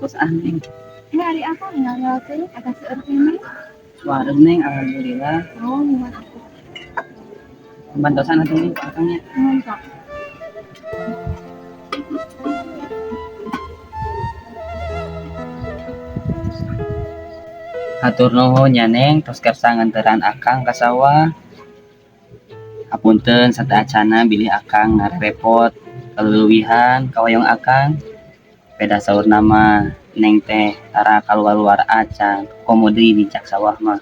Terus ah, Neng. Eh, ari akang nggak teh atas seueur keneh. Wareg, Neng, alhamdulillah. Oh, muhun atuh. Bantosan atuh, Neng, ku akang nya. Muhun, sok. Hatur nuhun nya, Neng, tos kersa nganteran akang ka sawah. Hapunten sateuacana bilih akang ngarepot kaleuwihan ka hoyong akang. Beda saurna mah Neng teh tara kaluar-luar acan, komo deui nincak sawah mah.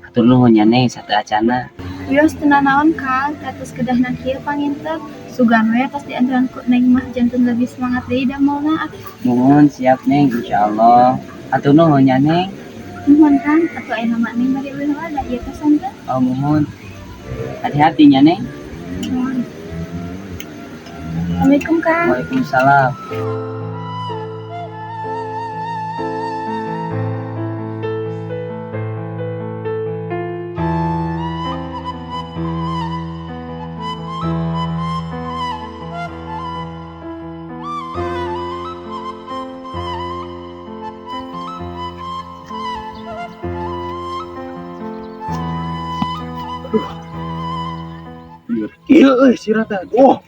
Hatur nuhun nya, Neng, sateuacana. Wios, teu nanaon, Kang, atos kedahna kieu panginten. Sugan we tos dianteran ku Neng mah janten lebih semangat deui damelna. Muhun, siap, Neng, insyaallah. Hatur nuhun nya, Neng. Nuhun, Kang, atuh ayeuna mah Neng bade ulin heula da ieu teh sonten. Oh, muhun. Hati-hati nya, Neng. Muhun. Assalamualaikum, Kang. Waalaikumsalam. Ieu euy sirah teh. Oh.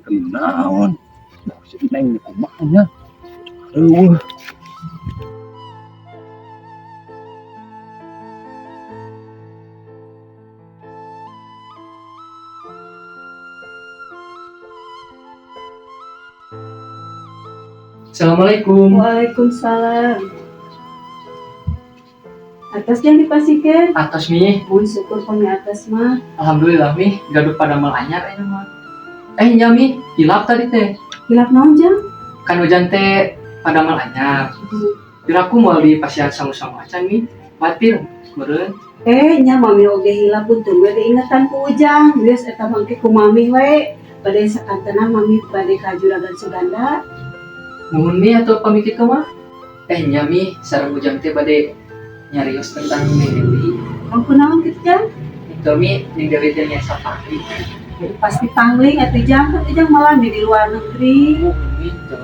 Naon? Si Neng kumaha nya? Eueuh. Assalamualaikum. Waalaikumsalam. Atos jang dipasihkeun? Atos, Mi. Mun syukur pami atos mah. Alhamdulillah, Mi, gaduh padamel anyar ayeuna mah. Eh nya, Mi, hilap tadi teh. Hilap naon, Jang? Kan hujan teh padamel anyar. Piraku moal dipasihan sangu-sangu acan, Mi. Batil meureun. Eh, nya mami oge hilap, untung we diingetan ku Ujang. Geus eta mangke ku mami we. Bade sakantena mami bade ka Juragan Suganda. Muhun, Mi, atuh pami kitu mah. Eh nya, Mi, sareng Ujang teh bade nyarios tentang Neng Dewi. Oh, kunaon kitu, Jang? Itu, Mi, Neng Dewi teh biasa pangling. Pasti pangling atuh, Jang, kan Ujang malah di luar negeri. Muhun, Mi, teu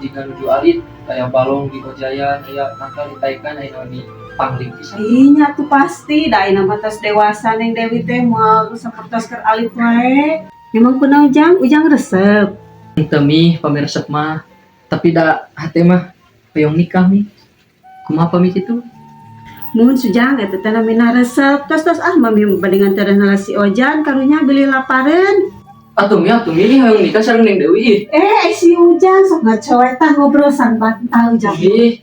jiga nuju alit aya balong di Ojayan, aya tangkal ditaikan aya di pangling pisan. Iya tuh pasti, da ayeuna mah tos dewasa Neng Dewi teh moal sapertos keur alit wae. Memang kunaon, Jang? Ujang resep? Teu, Mi, pami resep mah. Tapi da hate mah hoyong nikah, Mi. Kumaha pami kitu? Muhun Sujang, eta teh namina resep. Tos tos ah, mami bade ngantereun heula si Ojan karunya bilih lapareun. Atuh, Mi, atuh, Mi, hoyong nikah sareng Neng Dewi. Eh, si Ujang sok ngacoet tah ngobrol sanbantal Ujang. Ih.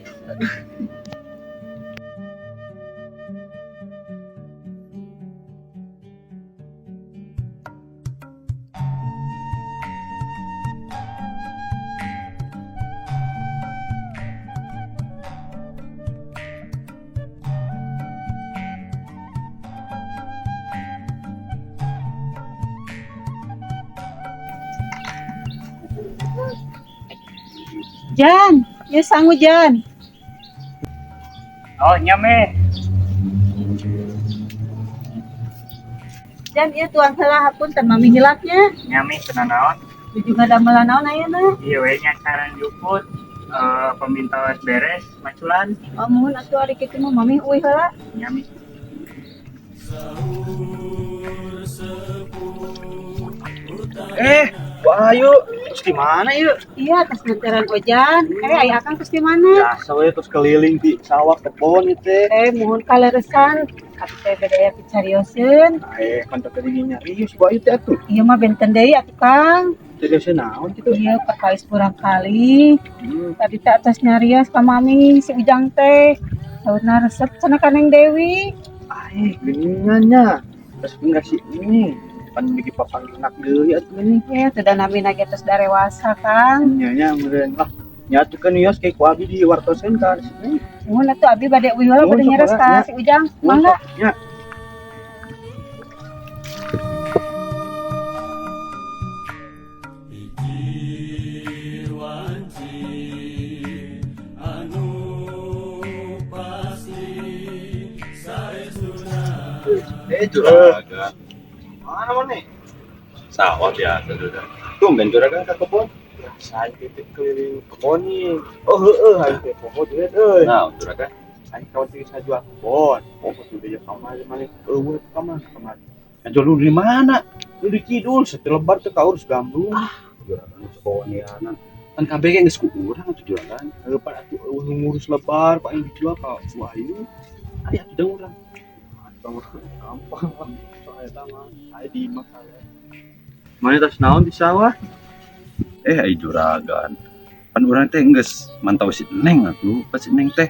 Jan, ya sangu, Jan. Oh, nya, Mi. Jan, ieu tuang heula, hapunten mami hilapnya. Nya, Mi, teu nanaon. Nuju ngadamelan naon ayeuna? Ieu we nya saran jukut pami tos beres maculan. Oh, muhun atuh ari kitu mah mami uih heula. Nya, Mi. Eh, Wahyu, terus di mana yuk? Iya, tos nganteran Ojan. Eh, aya akang terus di mana? Biasa we terus keliling di sawah kebon itu. Eh, muhun kaleresan. Abi teh bade aya picarioseun. Eh, kan tadi nyarios Bu Ayu teh atuh. Ieu mah benten deui atuh, Kang. Seriusnya naon gitu? Iya, perkawis murangkalih. Tadi teh atos nyarios ka mami si Ujang teh. Saurna resep cenah ka Neng Dewi. Eh, geuningan nya. Terus enggak sih ini. Pan bikin papangginak deui atuh ini. Ya, teu da namina ge tos darewasa, Kang. Nya nya meureun lah. Nya atuh kan wios kayak ku abi di wartoseun ka sini. Muhun atuh abi bade uih heula Muhun, bade sok nyeres mangga, ka nya. si Ujang. Mangga. Nya. Eh, juragan. Mana mana? Sawah biasa sudah. Tumben juragan ka kebon. Biasa aing teh keliling kebon nih. Oh heeh aing teh poho duit euy. Nah, juragan. Aing kawan teh geus ngajual kebon. Oh sudah ya kamari maneh eueuh kamar kamar. Ngajual lu di mana? Lu di kidul setelebar teh kaurus gambrung. Juragan sebawaneanan. Kan kabeh ge geus ku urang atuh juragan. Heuh pan atuh eueuh nu ngurus lebar pak aing dijual ka Bu Ayu. Aya atuh da urang. Gampang lah. Soal eta mah aya di imah kale. Mana tas naon di sawah? Ai juragan. Pan urang teh geus mantau si Neng atuh, pas si Neng teh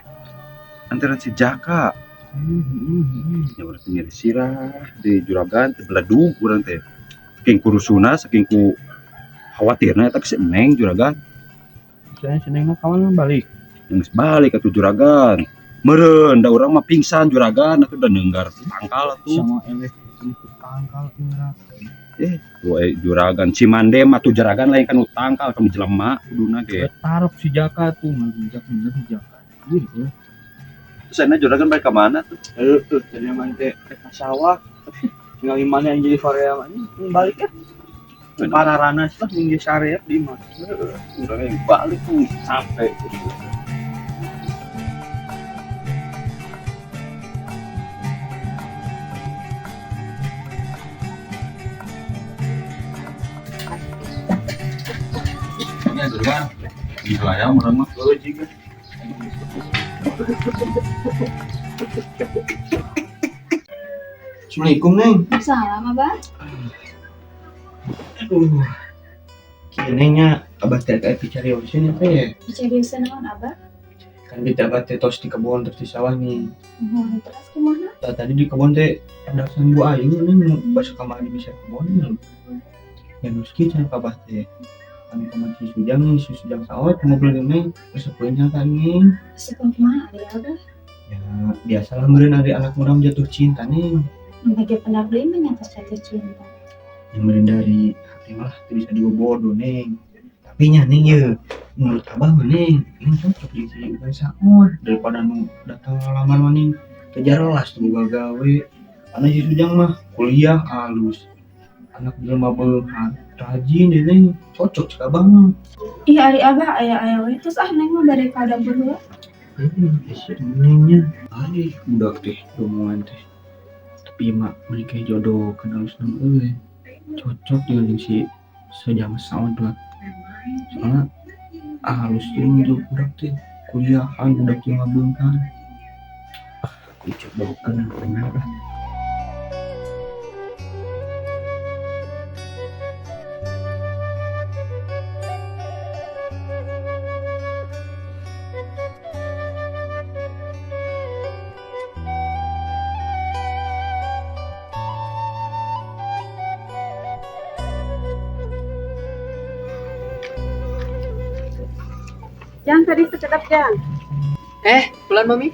antaran si Jaka. Ya urang teh nyeri sirah di juragan teh beledug urang teh. Saking kurusuna, saking ku khawatirna eta si Neng juragan. Saya si Neng mah kawan balik. Geus balik atuh juragan. Meureun da urang mah pingsan juragan atuh da neunggar tangkal atuh. Sama eleh tangkal urang. Woe juragan Cimande mah tuh juragan lain kan tangkal kamu jelema kuduna ge. Tarok si Jaka tuh ngajak bener si Jaka. Iya. Terus ayeuna juragan balik ka mana tuh? Heuh, tadi mah teh ka sawah. Tinggal di mana yang jadi varian ini balik ya. Pararana lah minggu sare di mah. Heeh, urang yang balik tuh sampai. Ya juragan, ini layang urang mah. Heuh jiga. Assalamualaikum Neng. Salam Abah. Aduh. Kieu Neng nya abah teh kayak picarioseun teh. Picarioseun naon Abah? Kan kita abah teh tos di kebun terus di sawah nih. Nuhun terus kumaha? Tah tadi di kebun teh pendasan Bu Ayu Neng basa kamari bisa kebun nya. Ya geus kieu cenah ka abah teh. Kami kamar si Sujang nih, si Sujang sawah ngobrol jeung Neng, resepeun nya ka Neng. Resepeun kumaha ari Abah? Ya biasalah meureun ari anak muda jatuh cinta Neng. Bagi pendak deui mah nyata jatuh cinta. Yang meureun dari hati mah teu bisa dibodoh Neng. Tapi nya Neng ye, menurut abah mah Neng, Neng cocok di si Ugan Saur daripada nu datang ngalamar mah Neng. Teu jarelas teu boga gawe. Karena si Sujang mah kuliah alus. Anak jelema beunghar, rajin deh Neng, cocok cek abah mah. Ih ari abah aya-aya we, terus ah Neng mah bade ka dapur heula. Heeh, si Nengnya. Ari budak teh omongan teh. Tapi mah menikah jodoh kenal alus nama euy. Cocok jeung si Sujang Saur lah. Soalnya halus jeung budak teh kuliahan budak jelema beunghar. Ah, aku coba benar lah. Jang tadi sekedap Jang. Pelan Mami.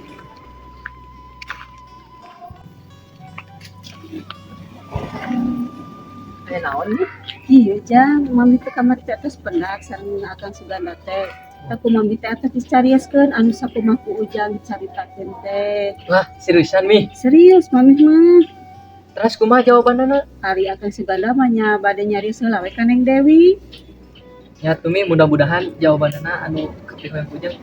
Naon nih? Iya Jang, Mami teh kamari teh tos pendak sareng Akang Suganda teh. Aku Mami teh atos dicarioskeun anu sakumaha ku Ujang dicaritakeun teh. Lah, seriusan Mi? Serius Mami mah. Terus kumaha jawabanana? Ari Akang Suganda mah nya bade nyarios heula we ka Neng Dewi. Ya tuh Mi, mudah-mudahan jawabanana anu kapihoyong Ujang.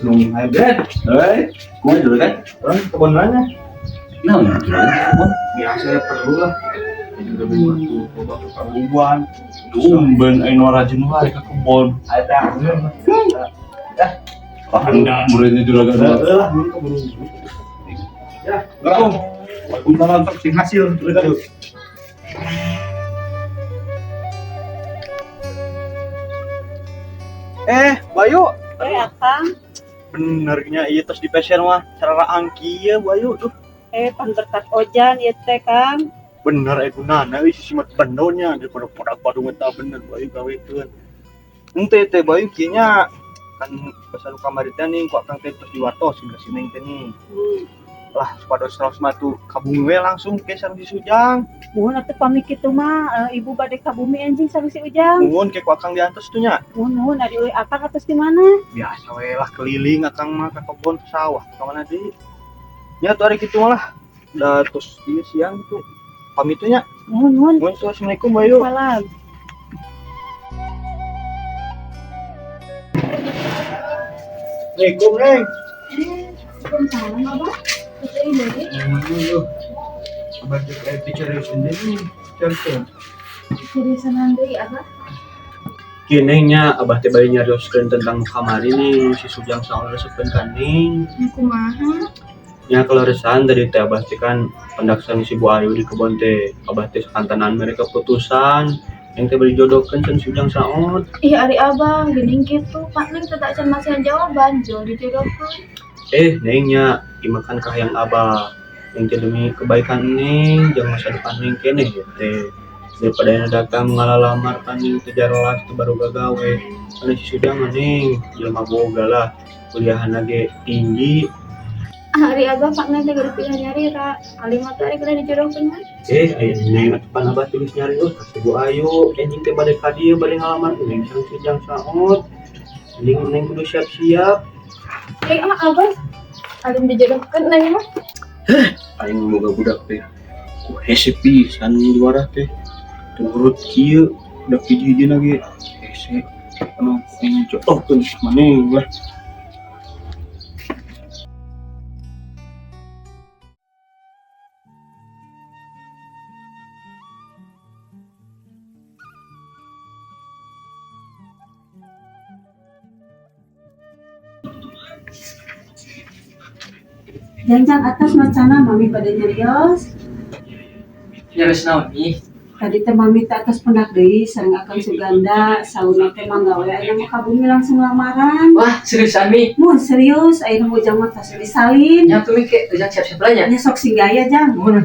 Nung hybrid. Hei, kumaha juragan? Orang kebon mana? Naon juragan kebon? Biasa ya perlu lah. Jadi lebih waktu coba ke perluan. Tumben aing nu rajin wae ka kebon. Ada. Ah, muridnya juragan. Heeh lah, mun kebon. Ya, Assalamualaikum. Waalaikumsalam sok sing hasil juragan. Bayu. Akang. Benernya ieu tos di pasien mah sarara angki ya Bayu tuh. Pan berkat Ojan ieu teh Kang. Bener gunana euy si simat bendonya daripada podak padung eta bener Bayu gawekeun. Henteu teh Bayu kieu nya kan pas anu kamari teh nih ku Akang teh tos diwartos ka si Neng teh nih. Lah supados raos mah tuh ka bumi we langsung ke sareng si Ujang. Muhun atuh pamit kitu mah ibu bade ka bumi anjing sareng si Ujang. Muhun ke ku akang diantos tuh nya. Muhun muhun ari euy akang atos di mana? Biasa we lah keliling akang mah ka kebon ke sawah ka mana deui. Nya tuh ari kitu mah lah. Da tos ieu siang tuh. Pamit tuh nya. Muhun muhun. Muhun tuh assalamualaikum Bayu. Salam. Assalamualaikum Neng. Waalaikumsalam Abah. Abah teh dicariusin deui, cariusin. Seriusan deui Abah. Kieu Neng nya abah teh bari nyarioskeun tentang kamari nih si Sujang saur resepeun ka Neng. Kumaha? Nya kaleresan tadi teh abah teh kan pendak sareng si Bu Ayu di kebon teh. Abah teh sakantenan mere keputusan. Neng teh bari jodohkeun sareng si Ujang saur. Ih ari Abah geuning kitu Pak Neng teh tak can masihan jawaban jol dijodohkeun. Neng nya dimakan kahayang abah. Neng teh demi kebaikan Neng jeung masa depan Neng keneh ieu teh. Daripada yang datang ngalalamar ka Neng teh jarelas teh baru gagawe. Karena si Sujang mah Neng jelema boga lah, kuliahan ge tinggi. Ari abah Pak Neng teh kudu pilihan nyarira. Alim mah teh ari kudu dijodohkeun mah. Aya Neng atuh pan abah tulis nyarios ka si Bu Ayu, enjing teh bade ka dieu bade ngalamar Neng sareng si Ujang saot. Mending Neng kudu siap-siap. Ah abah alim dijodohkeun Neng mah. Heh, aing boga budak teh. Ku hese pisan juara teh. Turut kieu budak hiji-hijina ge hese. Anu aing jodohkeun maneh lah. Jangjang atas macana mami pada nyarios. Nyarios naon ih? Tadi teh mami teh atas pendak deui sareng Akang Suganda, saurna teh mangga we aya mah ka bumi langsung lamaran. Wah, seriusan Mi? Mun serius, ayeuna mah Ujang mah tos disalin. Nya tuh Mi ke Ujang siap-siap lah nya. Nya sok sing gaya Jang. Mun.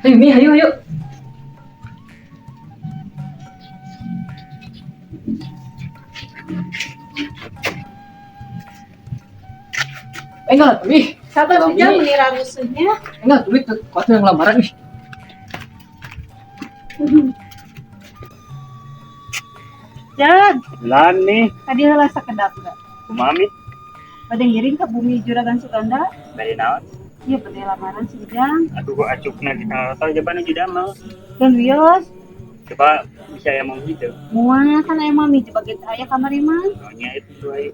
Ayo Mi, ayo ayo. Enggak, Mi. Sabar saja menira rusuhnya. Enggak, duit tuh kuat yang lamaran nih. Jang. Lan nih. Tadi heula sakedap enggak? Kumaha Mi? Bade ngiring ke bumi Juragan Suganda. Bade naon? Iya, bade lamaran si Ujang. Aduh, gua acukna di tengah tol jaban aja damel. Dan wios. Coba bisa ya mau gitu. Moal kan aya mami coba ge aya kamari mah. Oh nya itu tuh ayo.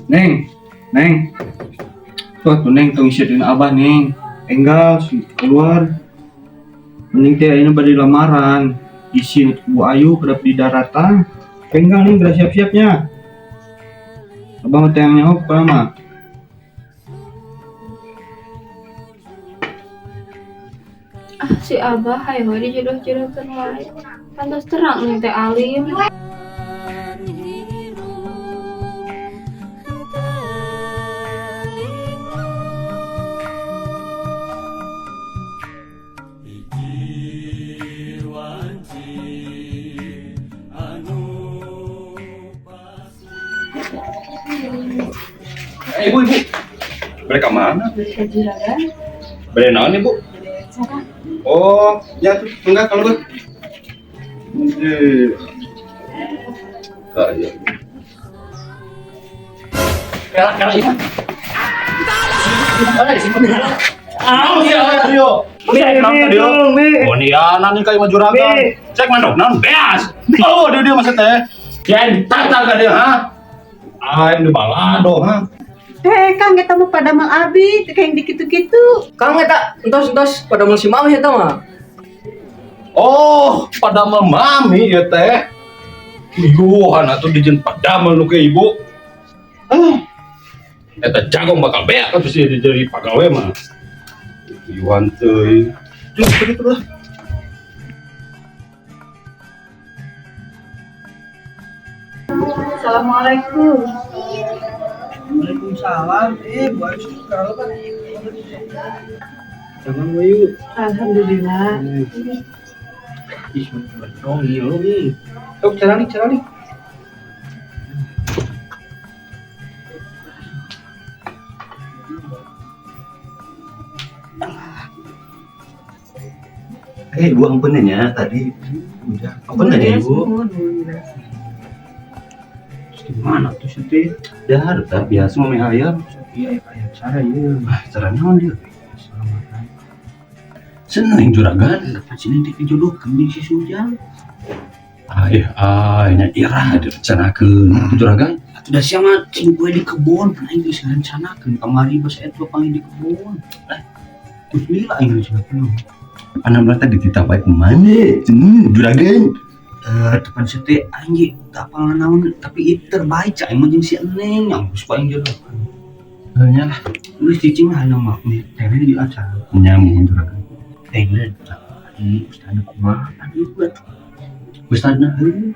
Neng, Neng. Tuh tuh Neng tong isieun abah Neng. Enggal keluar. Mending teh ayeuna bade lamaran. Isin Bu Ayu kedap di daratan. Enggal Neng geura siap-siapnya. Abah mah teh nyaho mah. Ah si abah hayo we dijodoh-jodohkeun wae. Pantas terang Neng teh alim. Ibu, ibu. Mereka mana? Ke Juragan. Beli naon ibu? Cara. Oh, ya tuh, enggak kalau gue. Kayak. Kalah ibu. Mana di sini? Ah, iya, iya. Oh, nih, nih kayak juragan. Cek manuk non beas. Oh, dia dia maksud teh. Yen, tatar ka dia, ha? Ah, ini balado, ha? Kang eta mah padamel abi, teu kayak dikitu-kitu. Kang eta entos-entos padamel si mami eta mah. Oh, padamel mami ya teh. Ibu, atuh dijieun padamel nu ke ibu. Ah. Eta jagong bakal beak atuh sih jadi pagawe mah. Iwan teuing. Duh, begitu lah. Assalamualaikum. Waalaikumsalam. Bu Ayu kalau kan. Jangan Bu Ayu. Alhamdulillah. Ih, dong iya nih. Sok caralik caralik. Eh, Ibu ampun nya tadi. Udah, ampun tanya Ibu. Nuhun, nuhun. Terus gimana tuh sih teh? Dah, udah biasa mau mie ayam. Iya, aya cara ieu. Ah, cara naon dia? Selamatan. Seneng juragan. Kapan sih nanti dijodohkeun jeung si Sujang? Ah, eh, ah, nya ira direncanakeun juragan. Atuh da sia mah cing gue di kebon, kan aing geus ngarencanakeun kamari basa eta panggil di kebon. Eh, terus lila aing geus ngakeun. Anak tadi dititah bae kumaha? Cenah juragan. Eh, depan si teh aing ge teu apal naon, tapi itu terbaik cak aing mah jeung si Eneng yang geus ku aing jodohkeun. Heuh nya lah. Geus cicing lah anu mah tere di acara. Nya mun juragan. Eh, geus di ustadna kumaha tadi atuh. Ustadna Heuh,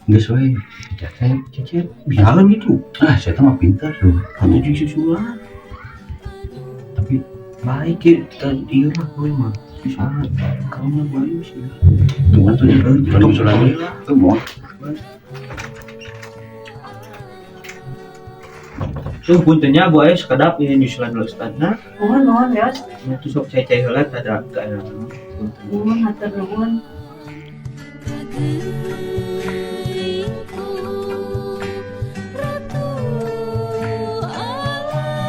geus we. Cecep. Cecep bialan gitu. Ah, saya mah pintar tuh. Atuh jeung si Sulan. Tapi baik ya, tadi ieu mah gue mah. Bisa kamu bayu sih. Tungguan tuh juragan Sulan. Tuh mau. Tuh puntennya Bu Ayu sekedap ini nyusulan dulu ustadna. Nuhun, nuhun wios. Nah, tuh sok cai-cai heula tada ka punten. Nuhun, hatur nuhun. Kagengku Ratu Alam.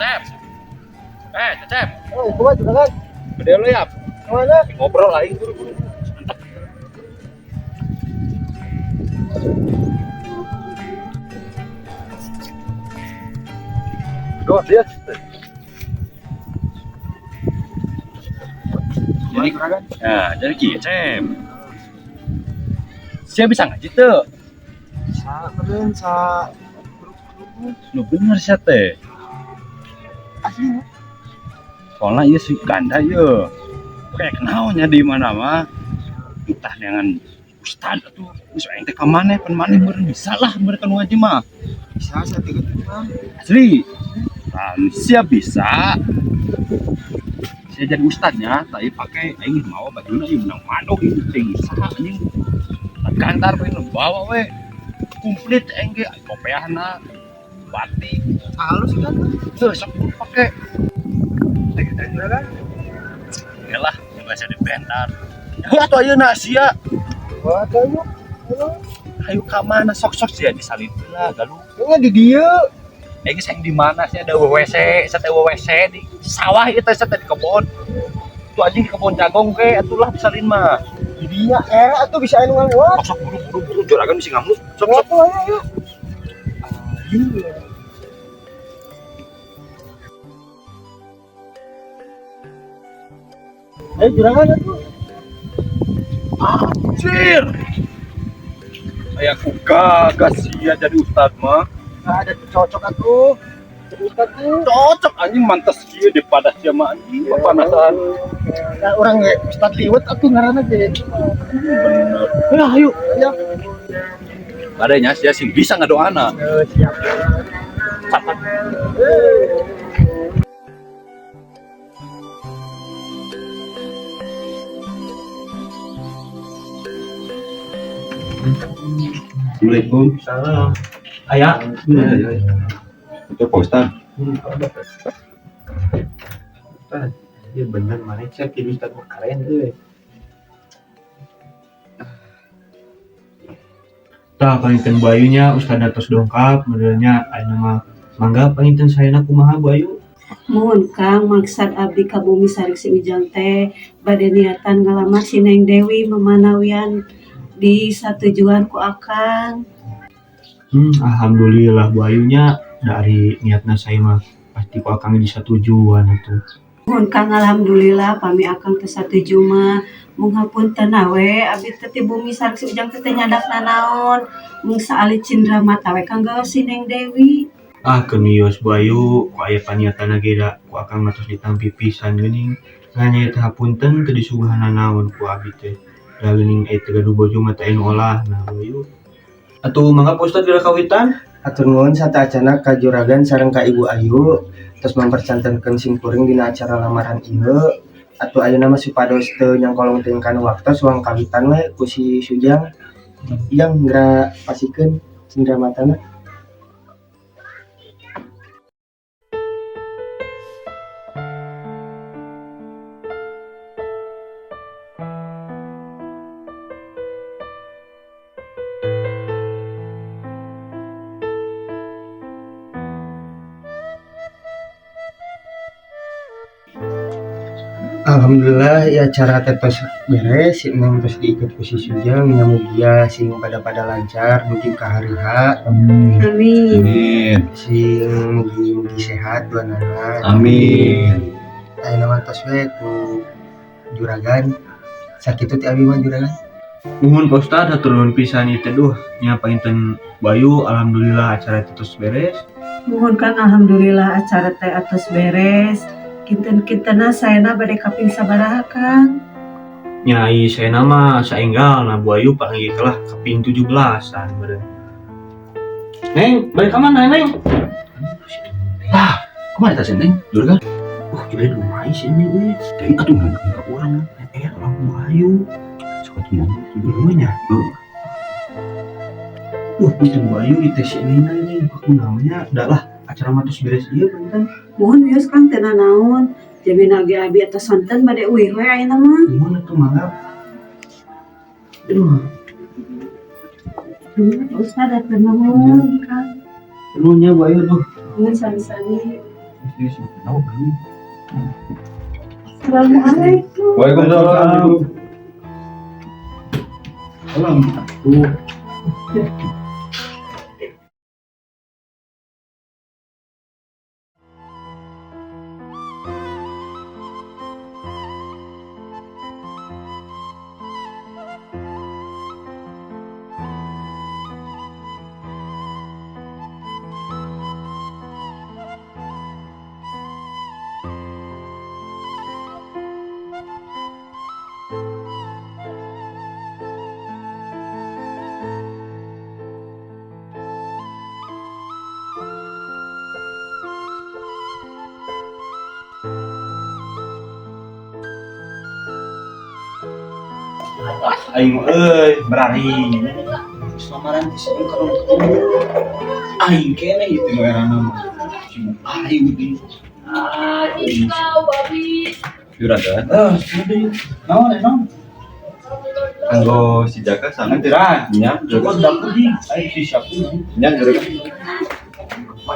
Cecep. Eh, Cecep. Oh, kumaha juragan? Gede lu ya. Kemana? Ngobrol aing buru-buru. Duh, dia. Jadi, nah, jadi kieu, Cep. Sia bisa ngaji teu? Bisa, meureun sa. Nu bener sia teh. Asli. Soalnya ieu si ganda ieu. Kayak kenaonnya di mana mah. Entah dengan ustad atuh. Geus aing teh ka maneh, pan maneh meureun bisa lah meureun nu ngaji mah. Bisa saya tiga mah. Asli. Nah, siap bisa. Saya jadi ustadnya, tapi pakai aing mau bajuna ieu menang manuk ieu teh saha anjing. Gantar we nu bawa we. Komplit aing ge kopeahna, batik. Halus kan? Tuh sok pake. Teh juragan. Ya lah, yang biasa dibentar. Ya atuh ayeuna sia. Wah, ayo. Ayo ka mana sok-sok sia disalin heula galuh. Ini di dieu. Eh geus aing di mana sih ada WC, sate WC di sawah ieu teh sate di kebon. Tuh anjing di kebon jagong ge atulah disalin mah. Di dia era atuh bisa anu ngaliwat. Sok sok buru buru buru juragan bisa ngamuk. Sok sok. Atuh ayo ayo. Ayo. Ayo juragan atuh. Anjir. Aya ku gagah sia jadi ustad mah. Nah, ada cocok atuh. Jadi ustad tuh. Cocok anjing mantes kieu daripada sia mah anjing pepanasan. Nah, urang ge ustad liwet atuh ngaranna ge. Bener. Ya, ayo. Ya. Badanya sia sing bisa ngadoana. Siap. Catat. Assalamualaikum. Salam. Aya. Iya, iya. Itu Pak Ustad. Ustad, iya bener mana cek jadi ustad mah keren euy. Tah panginten Bu Ayunya ustad atos dongkap modelnya ayeuna mah mangga panginten saena kumaha Bu Ayu? Muhun Kang, maksad abdi ka bumi sareng si Ujang teh bade niatan ngalamar si Neng Dewi memanawian di satujuan ku Akang. Alhamdulillah Bu Ayunya dari niatna saya mah pasti ku Akang di satujuan atuh. Muhun Kang, alhamdulillah pami Akang teh satuju mah. Mung hapunten we abdi teh ti bumi sareng si Ujang teh teu nyandak nanaon. Mung saalit cindera mata we kanggo si Neng Dewi. Ah keun wios Bu Ayu ku aya paniatan ge da ku Akang mah tos ditampi pisan geuning. Ngan nya teh hapunten teu disuguhan nanaon ku abdi teh. Da geuning aya teu gaduh bojo mah teh anu olah nah Bu Ayu. Atuh mangga Pak Ustad geura kawitan. Hatur nuhun sateuacanna ka juragan sareng ka Ibu Ayu tos mempercantenkeun simkuring dina acara lamaran ieu. Atuh ayeuna mah supados teu nyangkolong teuing kana waktos urang kawitan we ku si Sujang. Jang geura pasikeun cindera matana. Alhamdulillah ya, acara teh tos beres, si Neng tos diikat ku si Sujeng nya. Mugia sing pada-pada lancar dugi ka hari H. Amin. Amin. Sing mugi-mugi sehat duanana. Amin. Ayeuna mah tos we ku juragan, sakitu ti abi mah, juragan. Nuhun, Pak Ustad, hatur nuhun pisan ieu teh, duh nya panginten Bayu, alhamdulillah acara teh tos beres. Muhun Kang, alhamdulillah acara teh atos beres. Kinten-kintenna saena bade kaping sabaraha, Kang? Nya, ai saena mah saenggal nah, Bu Ayu panggih lah kaping 17-an beureum. Neng, balik ka mana, Neng? Tah, kumaha eta si Neng? Juragan. Jadi lumayan sih ini euy. Teh atuh nanya ka urang. Eh, orang Bu Ayu. Sok atuh ngomong. Dulunya. Heeh. Punten Bu Ayu, ieu teh si Neng ini aku naonnya, udah lah acara mah tos beres ieu punten. Muhun wios Kang, teu nanaon. Jamina ge abi atos sonten bade uih we ayeuna mah. Gimana tuh, mangga. Aduh, Nuhun Pak Ustad, hatur nuhun Kang. Nuhun nya Bu Ayu, duh. Nuhun sami-sami. Naon? Assalamualaikum. Waalaikumsalam. Salam. Tuh. Aing mah euy, berani. Lamaran di sini kalau aing kene itu nu erana mah. Si Bu Ayu di. Juragan. Eh, sudah. Naon naon? Kanggo si Jaka sangat Ngantiran. Nya, Coba juragan. dapur di. Aing si siapa? Nya, juragan.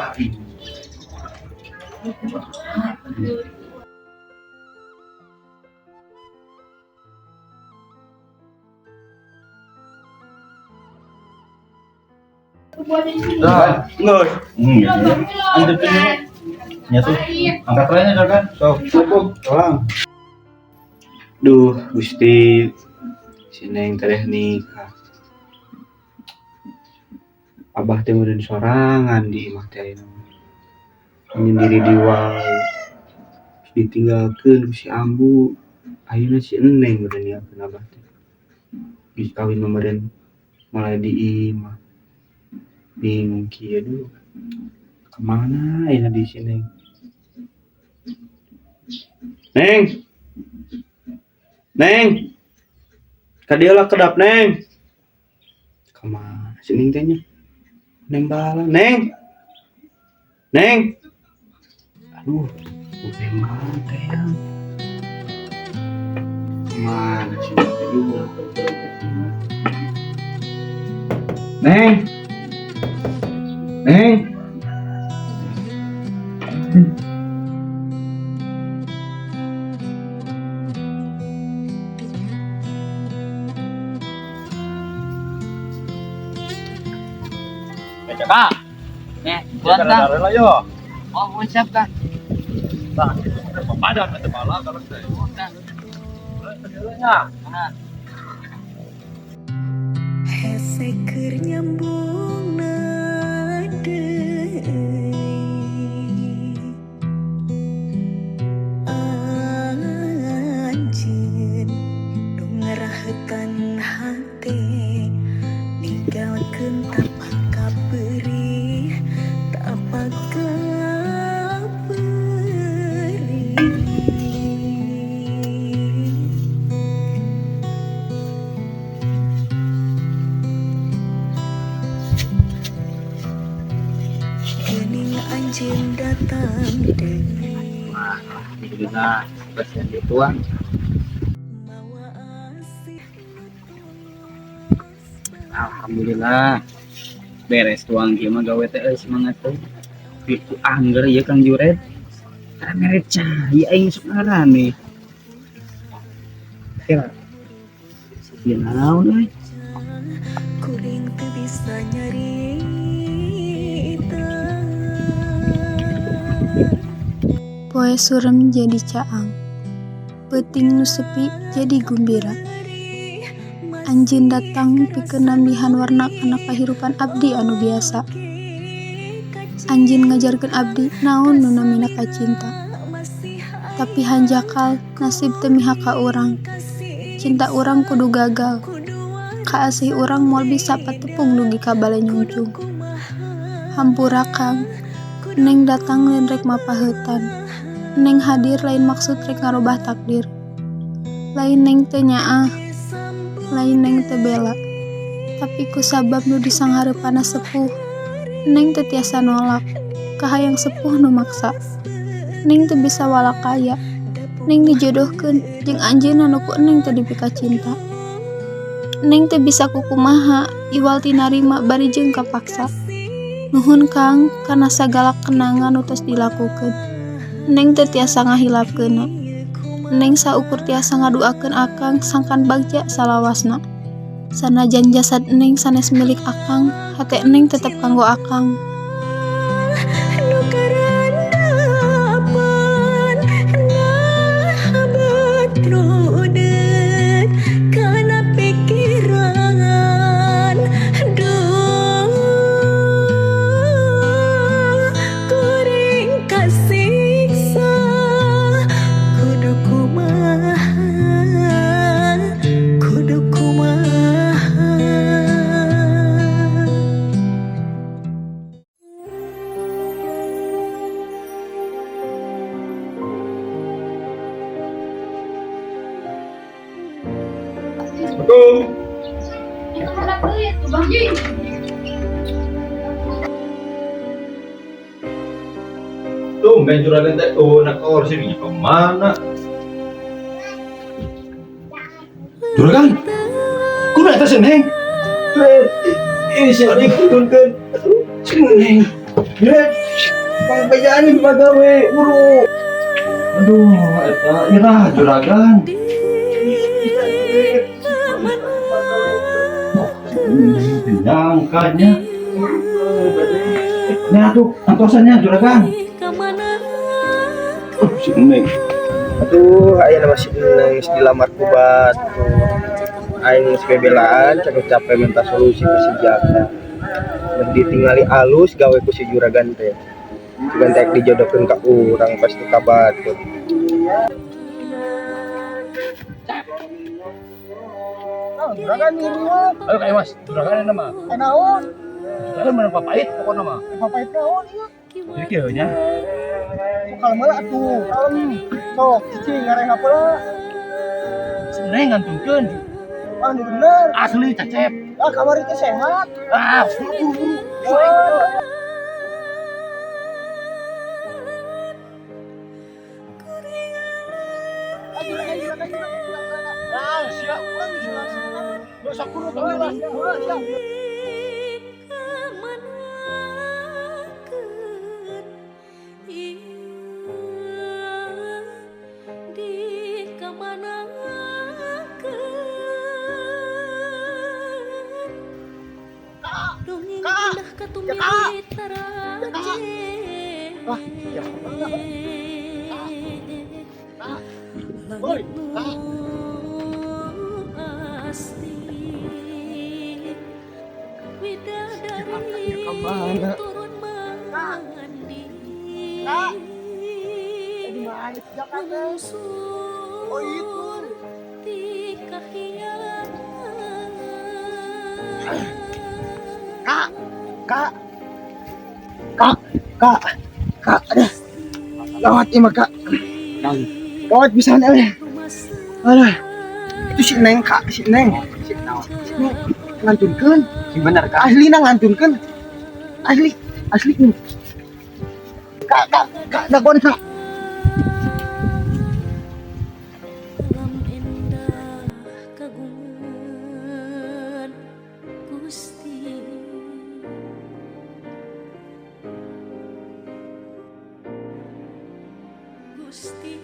Berani. Dah. Enggak. Gitu ya. Antepin. Nya tuh. Angkat we nya, juragan. Sok, cukup. Tolong. Duh, Gusti. Si Neng teh nikah. Abah teh meureun sorangan di imah teh ayeuna mah. Menyendiri di wae. Ditinggalkeun ku si Ambu. Ayeuna si Neng meureun ninggalkeun abah teh. Geus kawin mah meureun mulai di imah. Bingung kieu duh. Kemana ayeuna di si Neng? Neng. Neng. Ka dieu lah kedap, Neng. Kemana si Neng teh nya? Nembalan, Neng. Neng. Aduh, nembalan teh ya. Kemana si Neng teh juga? Neng. Neng. Jaka. Eh, bulan Kang. Lah yo. Oh, mun siap, Kang. Tah, padan teh bala kalau teh. Kang. Nya. Nah. Hese keur nyambung deui anjeun nu ngarahetan hate, ninggalkeun tapak kaperih, tapak kaperih. Geuning anjeun datang deui. Wah, alhamdulillah bersihan dituang. Mawa asih. Alhamdulillah. Beres tuang kieu mah gawe teh euy, semangat teh. Ku angger ieu Kang Jured. Karena mere cai aing sok ngarani. Kira. Sepi naon euy. Kuring teu bisa nyarita. Poe surem jadi caang. Peuting nu sepi jadi gumbira. Anjeun datang pikeun nambihan warna kana kahirupan abdi anu biasa. Anjeun ngajarkeun abdi naon nu namina kacinta. Tapi hanjakal nasib teu mihak ka urang. Cinta urang kudu gagal. Kaasih urang moal bisa patepung dugi ka bale nyungcung. Hampura Kang, Neng datang lain rek mapaheutan. Neng hadir lain maksud rek ngarobah takdir. Lain Neng teu nyaah, lain Neng teu bela. Tapi ku sabab nu disanghareupanna sepuh, Neng teu tiasa nolak. Kahayang sepuh nu maksa. Neng teu bisa walakaya. Neng dijodohkeun jeung anjeunna nu ku Neng teu dipikacinta. Neng teu bisa kukumaha iwal ti narima bari jeung kapaksa. Nuhun Kang kana sagala kenangan nu tos dilakukeun. Neng teu tiasa ngahilapkeunna. Neng saukur tiasa ngaduakeun Akang sangkan bagja salawasna. Sanajan jasad Neng sanes milik Akang, hate Neng tetep kanggo Akang. Nu karandapan nah batrudet kana pikiran duh kuring kasiksa kudu kumaha kudu kumaha. Assalamualaikum. Tumben juragan teh oh nak kursi nya kemana? Juragan, kudu eta si Neng. Ih, si Neng turunkeun. Si Neng. Dret. Pangbejaan di pagawe, buru. Aduh, eta irah juragan. Nyangkanya. Nah tuh, antosannya juragan. Oh, si Neng. Aduh, aya nama si Neng geus dilamar ku batur. Aing geus bebelaan capek-capek minta solusi ku si Jaka. Meh ditingali alus gawe ku si juragan teh. Juragan teh dijodohkeun ka urang pasti ka batur. Juragan nyuruh. Ayo kayak Mas, juragan nama. Naon? Juragan mana papait pokokna mah. Papait naon ieu? Jadi kieu nya. Sok kalem heula atuh, kalem. Sok cicing ngareng heula. Si Neng ngantunkeun. Ah, nu bener. Asli cecep. Ah, kamari teh sehat. Ah, buru-buru. Ah, siap urang juragan. Sok kudu lah, siap. Oh itu. Kak, kak, kak, kak, kak, aduh, gawat ini kak, gawat bisa nih, aduh, itu si Neng kak, si Neng, si Neng, ngantunkeun, Bener Kak. asli na ngantunkeun, asli, asli nih, kak, kak, kak, dagoan kak. Gusti.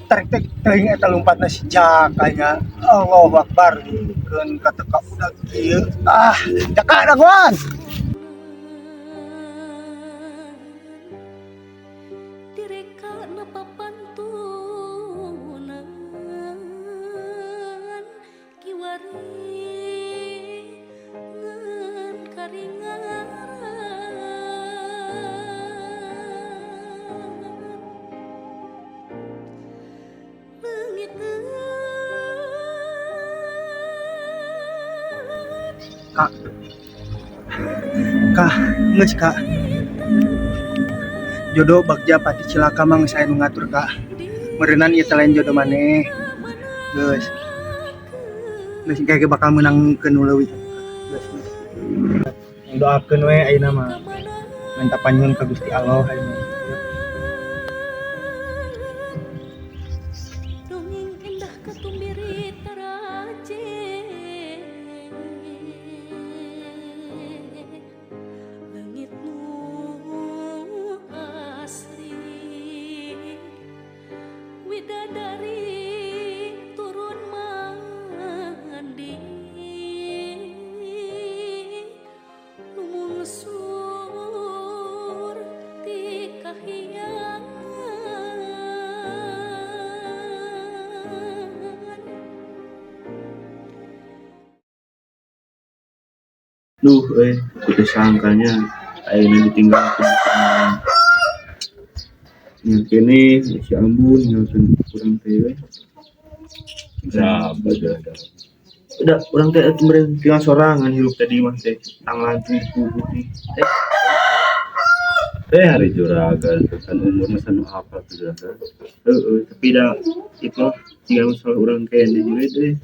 Tarik teh teuing eta lompatna si Jaka nya. Allahu Akbar. Keun kateka budak kieu. Ah, Jaka dagoan. Direkana papantunan kiwari ngan karingaran leungit. Kak. Kak, geus Kak. Jodoh bagja pati cilaka mah geus aya nu ngatur Kak. Meureunan ieu teh lain jodoh maneh. Geus. Geus engke bakal meunangkeun nu leuwih. Geus, geus. Doakeun we ayeuna mah. Minta panyuhun ka Gusti Allah ayeuna. Dongeng indah katumbiri taraje leungit nu asri widadari turun mandi lumungsur ti kahyangan. Duh, kudu sangkanya ayeuna ditinggalkeun. Nya kene si Ambun ninggalkeun urang teh we. Sabar juragan. Udah, urang teh atuh meureun tinggal sorangan hirup teh di imah teh. Tanglanting kubu teh. Hari juragan kan umur mah nu apa tuh juragan. Heeh, tapi da itu tinggal masalah urang kene juga teh.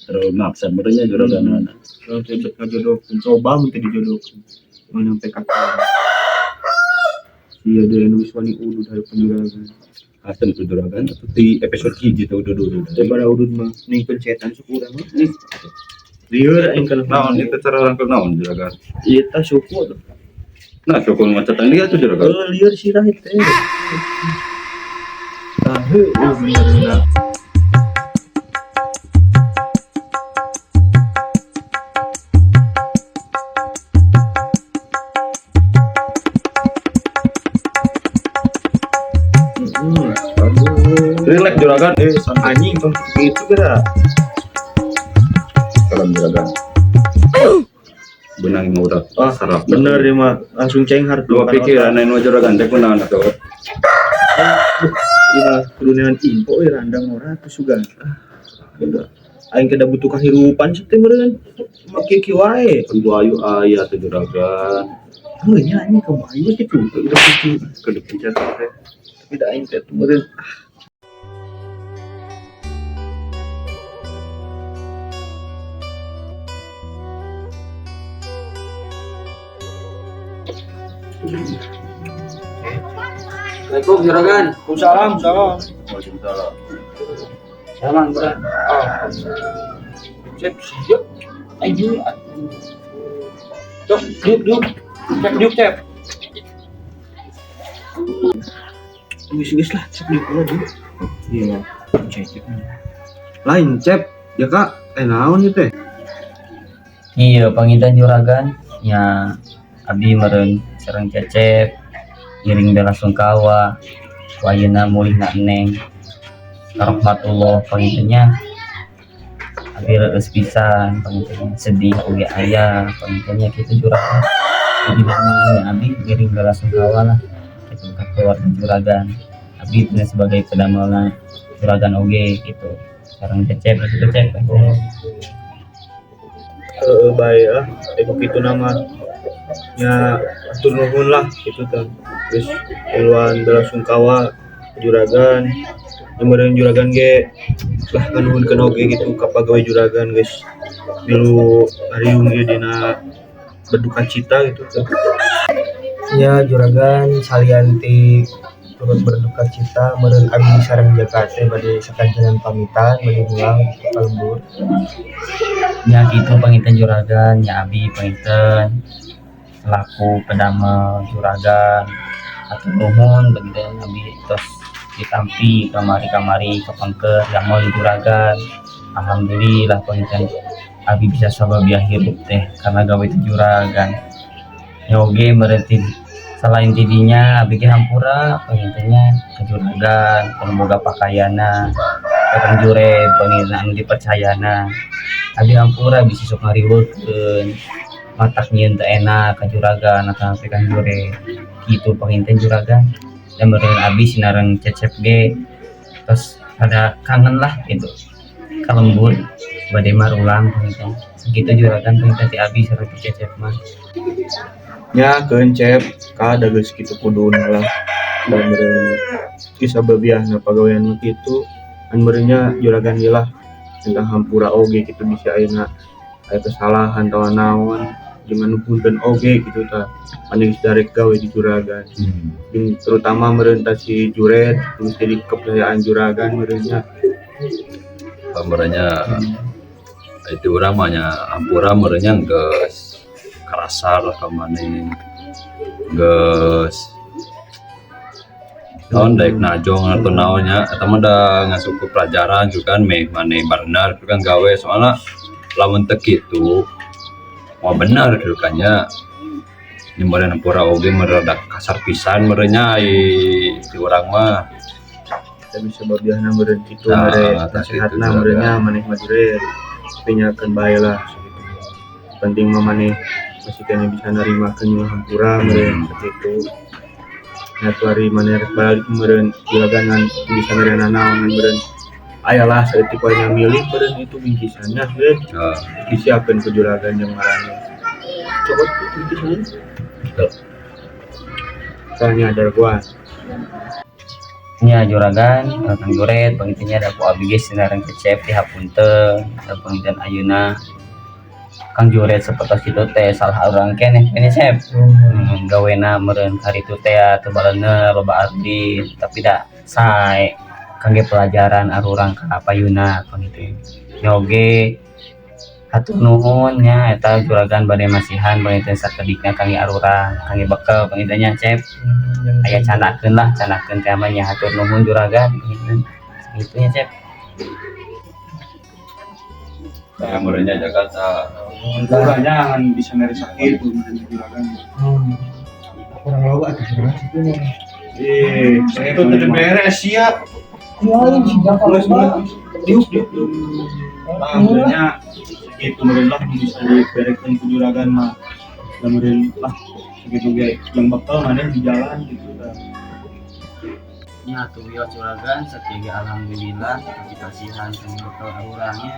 Terlalu maksa meureunnya juragan. Urang teh bet ngajodohkeun, coba mun teh dijodohkeun. Mun nyampe ka Iya, dia nu geus wani udud hareupeun juragan. Asem tuh juragan atuh di episode hiji teh udud udud. Daripada udud mah ning pencetan sok urang mah. Ih. Lieur aing kana Naon itu cara rangkul naon juragan? Ieu tah suku tuh. Nah, suku macetan dia tuh juragan. Heuh, lieur sirah teh. Tah heueuh bener. Relax juragan, Anjing tong gitu geura. Salam juragan. Benang mah udah. Ah, sarap. Bener ya mah, langsung cenghar Dua pikiran lain mah juragan teh kunaon atuh. Iya, kudu neangan info euy randang ora atuh sugan. Ah, udah. Aing kada butuh kahirupan sih teh meureun. Make kieu wae. Ibu Ayu aya teh juragan. Heuh nya anjing ka Bu Ayu kitu. Udah kitu Kudu pencet teh. Tapi da aing teh meureun. Assalamualaikum juragan. Waalaikumsalam, salam. Waalaikumsalam. Salam juragan. Ah. Cep siap. Ayo. Cok, diuk diuk. Cek diuk cep. Geus-geus lah, cep diuk lah diuk. Iya, cecep. Lain cep, ya Kak, naon ieu teh? Iya, panginten juragan nya abdi meureun sareng Cecep ngiring bela sungkawa ayeuna mulihna Neng rahmatullah pangintennya abdi reueus pisan pangintennya sedih oge aya pangintennya kitu juragan. Jadi nya abdi ngiring bela sungkawa lah kitu ka keluarga juragan. Abdi teh sebagai pedamelna juragan oge gitu sareng Cecep kitu Cecep. Heeh, bae lah, ieu kitu nama nya atur nuhun lah kitu teh. Geus miluan bela sungkawa juragan. Meureun juragan ge lah nganuhunkeun oge gitu ka pagawe juragan geus milu ngariung ieu dina berduka cita gitu teh. Nya juragan salian ti turut berduka cita meureun abdi sareng Jaka teh bade sakantenan pamitan bade mulang ka lembur. Nya kitu panginten juragan nya abdi panginten selaku pedamel juragan atur nuhun panginten abdi tos Ditampi kamari-kamari kepengker damel juragan. Alhamdulillah panginten abi bisa sababiah hirup teh karena gawe ti juragan. Ya oge meureun selain tidinya abi ge hampura panginten nya ka juragan, anu boga pakaianna, ka Kang Jured panginten anu dipercayana. Abi hampura bisi sok ngariweukeun, matak nyieun teu enak ka juragan atanapi Kang Jured. Kitu panginten juragan. Dan meureun abi sinareng Cecep ge tos rada kangen lah gitu ka lembur, bade marulang panginten. Sakitu juragan panginten ti abi sareng ti Cecep mah. Nya keun Cep, ka da geus kitu kuduna lah. Da meureun kisababiahna pagawean mah kitu, an meureun nya juragan ge lah minta hampura oge kitu bisi ayeuna aya kesalahan atawa naon jeung anu punten oge kitu tah maneh geus darek gawe di juragan. Jeung terutama meureun tah si Jured geus jadi kepercayaan juragan meureun nya. Meureun nya itu urang mah nya hampura meureun nya geus karasar lah ka maneh, geus naon daek najong atau naon nya eta mah da ngasup ke pelajaran gitu kan, meh maneh barenar gitu kan gawe. Soalna lamun teu kitu moal bener gitu kan nya. Nya meureun hampura oge meureun rada kasar pisan meureun nya ai ti urang mah. Da bisa babiahna meureun kitu Nah, mere tah kitu nasihatna meureun nya juragan. Maneh mah Jured, tapi nya keun bae lah sakitu. Penting mah maneh masih keneh bisa narimakeun jeung hampura meureun sakitu. Nya atuh ari maneh rek balik meureun juragan ngan bisa mere nanaon meureun aya lah saeutik wae nya milih meureun itu bingkisannya Jured. Heeh. Disiapkeun ku juragan jeung maraneh. Cokot bingkisanna. Betul. Soalnya ada gua. Nya juragan, Kang Jured panginten nya da ku abi ge sinareng Cecep dihapunten da panginten ayeuna Kang Jured sapertos kitu teh salah urang keneh keneh Cep. Gawena meureun karitu teh teu baleuneur loba arti tapi da sae kangge pelajaran arurang ka payuna panginten. Nya oge hatur nuhun nya eta juragan bade masihan panginten sakedikna kangge arurang kangge bekel panginten nya Cep. Aya candakeun lah, candakeun teh mah nya hatur nuhun juragan panginten. Sakitu nya Cep. Ya meureun nya Jakarta. Hampura nya ngan bisa mere sakitu meureun juragan. Kurang loba atuh juragan sakitu mah. Eh, sakitu teu beres sia. Lain si Jaka Geus loba. Diuk diuk diuk. Tah meureun nya sakitu meureun lah nu bisa diberekeun ku juragan mah. Da meureun lah sakitu ge yang bekal maneh di jalan gitu tah. Nya atuh wios juragan sakieu ge alhamdulillah dikasihan kangge bekal arurangnya.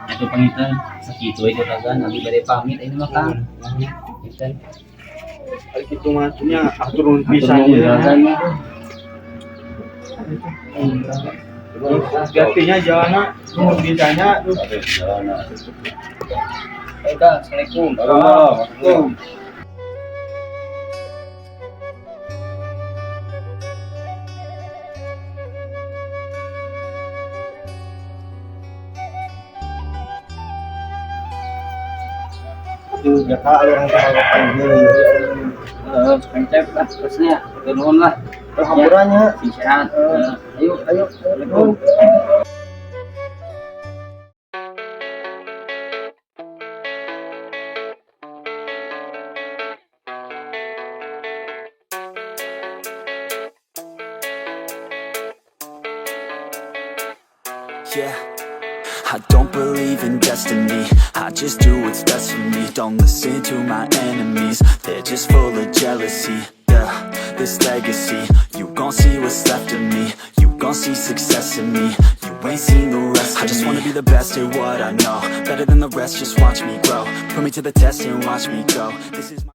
Atuh panginten sakitu we juragan abi bade pamit ayeuna mah Kang. Panginten. Ari kitu mah nya hatur nuhun Hatur pisan nuhun ieu. juragan. Hati-hatinya jalanna, nuhun pisannya tuh. Baik, Kang. Assalamualaikum. Assalamualaikum. Aduh, Jaka urang teh panggil. Heeh, Kang Cep lah terusnya. Hatur nuhun lah. Hampura nya. Sing sehat. Heeh, ayo. Ayo, Assalamualaikum. Yeah, I don't believe in destiny. I just do what's best for me. Don't listen to my enemies, they're just full of jealousy. Yeah, this legacy, you gon' see what's left of me. You gon' see success in me. You ain't seen the rest. I just wanna be the best at what I know. Better than the rest, just watch me grow. Put me to the test and watch me go. This is my